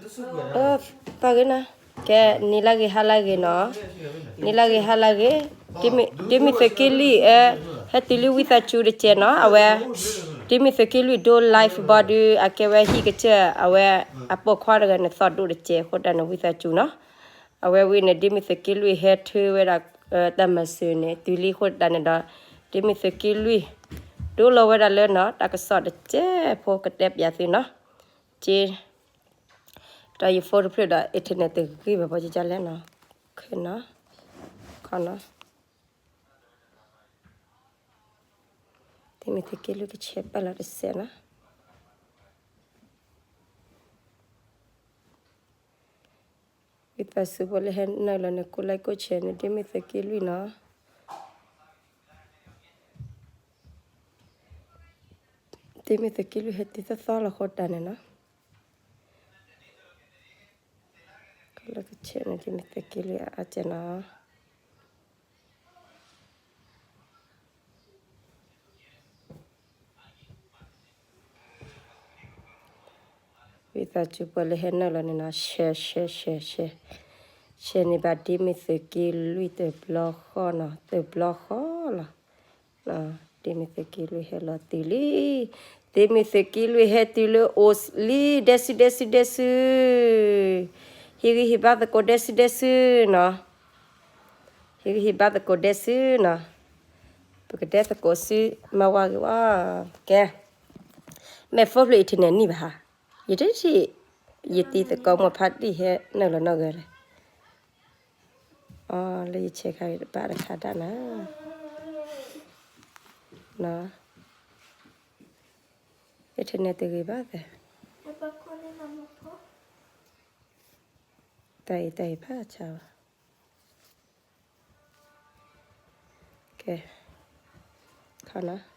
ပှၤဂ့ၤနၤ, ကဲ နံၤလၢဂ့ၤဟါလၢဂ့ၤနီၤ, နံၤလၢဂ့ၤဟါလၢဂ့ၤ, ဒ်မ့ၢ်သုးက့လွံၢ် ဟဲတုၤလံဝံသးစူၤတစဲးနီၤ, အဝဲ ဒ်မ့ၢ်သုးက့လွံၢ်ဒိ live ဘီဒုး အကဲဝဲဟံၣ်ကစၢၢ် အဝဲ အပိာ်ခွါတဂၤန့ၣ်သီၣ်ဒိၣ်တစဲးအဃိတၢ်န့ၣ် ဝံသးစူၤနီၤ, အဝဲဝံၤန့ၣ် ဒ်မ့ၢ်သုးက့လွံၢ်ဟဲထၢဝဲဒၣ် တၢ်မၤစၢၤန့ၣ် တုၤလံအဃိတၢ်န့ၣ်ဒီး ဒ်မ့ၢ်သုးက့လွံၢ် ဒိလီၤဝဲဒၣ်လၢနီၤ တၢ်ကစီၣ်တစဲးဖိကတဲပၠးသုနီၤ, က့ ဒီးယ phone တဖျၢၣ်ဒီး internet တဂ့ၤဘၣ် ဘီကကလဲၣ်နီၤ, ခနီၤ, ခနီၤ, ဒ်မ့ၢ်သုးက့လွံၢ်ကဆဲးပာ်လီၤတစဲးနီၤ, ဝံသးစူၤပှၤလၢဟဲနုာ်လီၤန့ၣ် ကိးlikeကိးshareန့ၣ် ဒ်မ့ၢ်သုးက့လွံၢ်နီၤ, ဒ်မ့ၢ်သုးက့လွံၢ်ဟဲတုၤသီသီလီၤအဃိတၢ်န့ၣ်နီၤ, ကိးlikeကိးshareန့ၣ် ဒ်မ့ၢ်သုးက့လွံၢ်အါအါကဲနီၤ. ဝံသးစူၤပှၤလၢဟဲနုာ်လီၤန့ၣ်နီၤ share share share share, share န့ၢ်ဘၣ် ဒ်မ့ၢ်သုးက့လွံၢ်တဘျီဃီနီၤ, တဘျီဃီလီၤ. ဒ်မ့ၢ်သုးက့လွံၢ်ဟဲလီၤတုၤလံ, ဒ်မ့ၢ်သုးက့လွံၢ်ဟဲတုၤလၢ အိၣ်လံ ဒဲစုဒဲစုဒဲစု, ဟ့ၣ်ဂံၢ်ဟ့ၣ်ဘါသကိးဒဲစုဒဲစုနီၤ, ဟ့ၣ်ဂံၢ်ဟ့ၣ်ဘါသကိးဒဲစုနီၤ, ပကဒဲသကိးစု မၤဝါဂ့ၤဝါ, ကဲ, မ့ၢ် phone ဖျၢၣ် internet န့ၢ်ဘၣ်ဟါ, ယတထံၣ်, ယတံၤသကိးမိၢ်ဖးတံၢ်ဟဲနုာ်လီၤနီၢ်ဂၤလဲၣ် အီ လၢယဆဲးခါအံၤတဘၣ်တခါဒၣ်နၤ, internet တဂ့ၤဘၣ်သဲး, တၢ်အံၤတၢ်အံၤဖးဆါဘၣ်, ကဲ, ခနီၤ,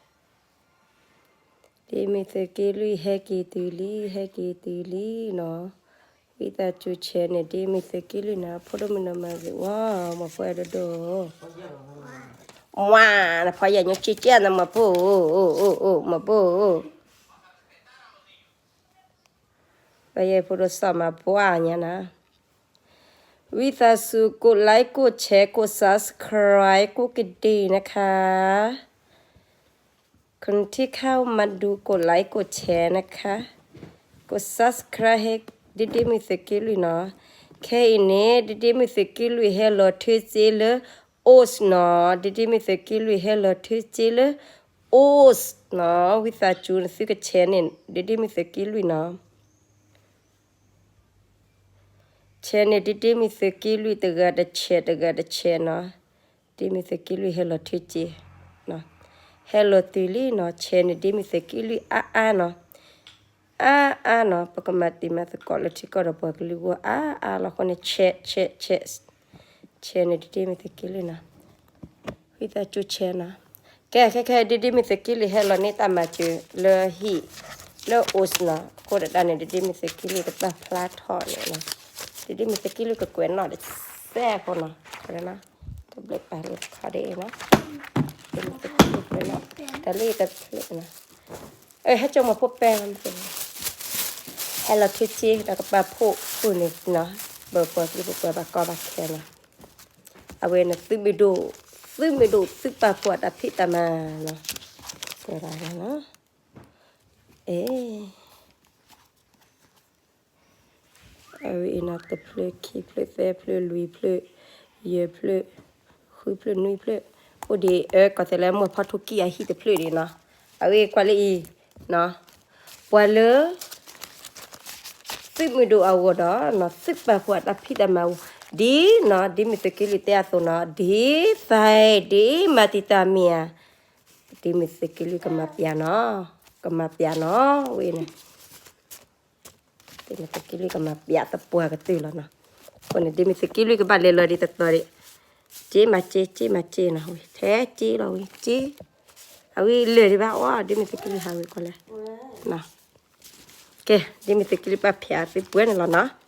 ဒ်မ့ၢ်သုးက့လွံၢ်ဟဲက့ၤတုၤလံ ဟဲက့ၤတုၤလံနီၤ, ဝံသးစူၤ share န့ၢ် ဒ်မ့ၢ်သုးက့လွံၢ်နီၤ, ဖိဒိၣ်မုၣ်နီၤမၤဂ့ၤဝါ, မၤဖိအဲၣ်ဒိၣ်ဒိၣ်, မၤ, နဖီယဲၢ်ညိကကဲနမၤဖိ, မၤဖိ, ပယဲၢ်ဖိဒိၣ်စီၤမၤဖိအါညါနၤ, ဝံသးစူၤ ကိးlikeကိးshare ကိး subscribe ကိးကဒ့ၣ်နခါ คนที่เข้ามาดู กดไลค์ กดแชร์นะคะ, กด subscribe ဟဲ ဒ်ဒ်မ့ၢ်သုးက့လွံၢ်နီၤ, ခဲအံၤန့ၣ် ဒ်ဒ်မ့ၢ်သုးက့လွံၢ်ဟဲလီၤထၢစ့လၢ အိၣ်နီၤ, ဒ်ဒ်မ့ၢ်သုးက့လွံၢ်ဟဲလီၤထၢစ့လၢ အိၣ်နီၤ, ဝံသးစူၤနသုက share န့ၢ် ဒ်ဒ်မ့ၢ်သုးက့လွံၢ်နီၤ, share န့ၢ် ဒ်ဒ်မ့ၢ်သုးက့လွံၢ်တဂၤတ share တဂၤတ share နီၤ, ဒ်မ့ၢ်သုးက့လွံၢ်ဟဲလီၤထၢစ့, ဟဲလီၤတုၤလံနီၤ, share န့ၢ် ဒ်မ့ၢ်သုးက့လွံၢ်အါအါနီၤ, အါအါနီၤ, ပကမၤတံၤမၤသကိးလၢထံကီၢ်ဒီးပှၤကလုာ်အဂီၢ်အါအါလီၤအဃိန့ၣ် share share share, share န့ၢ် ဒ်ဒ်မ့ၢ်သုးက့လွံၢ်နီၤ, ဝံသးစူၤ share နီၤ, ကဲ ခဲခဲ ဒ်ဒ်မ့ၢ်သုးက့လွံၢ်ဟဲလီၤန့ၢ်တၢ်မၤစၢၤလၢဟံၣ် လၢ အိၣ်နီၤ, အဃိဒၣ်န့ၣ် ဒ်ဒ်မ့ၢ်သုးက့လွံၢ်ကဘၣ်ဖျါထီၣ်န့ၣ်နီၤ, ဒ်ဒ်မ့ၢ်သုးက့လွံၢ်ကကွဲးနီၣ်တစဲးဖိနီၤ, တဘျီပာ်လၢခီဒ်အံၤနီၤ, ဒ်မ့ၢ်သုးက့လွံၢ်ကွဲးနီၣ်, တၢ်လၢတဖျၢၣ်နီၤ, ဟဲကၠီမၤဖိပဲ, ဟဲလီၤထၢစ့ဒီးကပာ်ဖှိၣ်ဃုာ်န့ၣ်နီၤ, ပပှၤကလုာ်ပပှၤဘၣ်ကီဘၣ်ခဲနီၤ, အဝဲန့ၣ် သုးမုၢ်ဒိၣ်, သုးမုၢ်ဒိၣ် သုးပာ်ဖှိၣ်အတၢ်ဖံးတၢ်မၤနီၤ, အဲ အဝဲအံၤနီၤ တဖျၢၣ်ခံဖျၢၣ်သၢဖျၢၣ်လွံၢ်ဖျၢၣ် ယဲၢ်ဖျၢၣ် ဃုဖျၢၣ်နွံဖျၢၣ်, အိၣ်ဒံးအၢကီၢ်သဲးလၢမိၢ်ဖီထိကံၢ်အဟံၣ်တဖျၢၣ်ဒံးနီၤ, အဝဲကွၢ်လၢအံၤနီၤ, ပှၤလၢ သုးမုၢ်ဒိၣ်အဂီၢ်ဒီး သုးပာ်ဖှိၣ်အတၢ်ဖံးတၢ်မၤအဂီၢ် ဒ်နီၤ ဒ်မ့ၢ်သုးက့လွံၢ်တဲအသိးနီၤ ဒ်သးဒ်မၤတံၤတၢ်မ့ၢ်ဧါ, ဒ်မ့ၢ်သုးက့လွံၢ်ကမၤပျးနီၤ, ကမၤပျးနီၤ ဝဲန့ၣ် ဒ်မ့ၢ်သုးက့လွံၢ်ကမၤပျးသပှၢ်ကတၢၢ်လီၤနီၤ, အဃိန့ၣ် ဒ်မ့ၢ်သုးက့လွံၢ်ကဘၣ်လဲၤလီၤဒ်တတီၤဒံး, က့မၤက့ က့မၤက့နီၤ ဝဲ ထဲက့လီၤဝဲက့, အဝဲလဲၤဒံးဘၣ်အီၤ ဒ်မ့ၢ်သုးက့လွံၢ်ဟးဝဲကီးလဲၣ်, ကဲ ဒ်မ့ၢ်သုးက့လွံၢ်ပာ်ဖျါသုပှဲၤန့ၣ်လီၤနီၤ,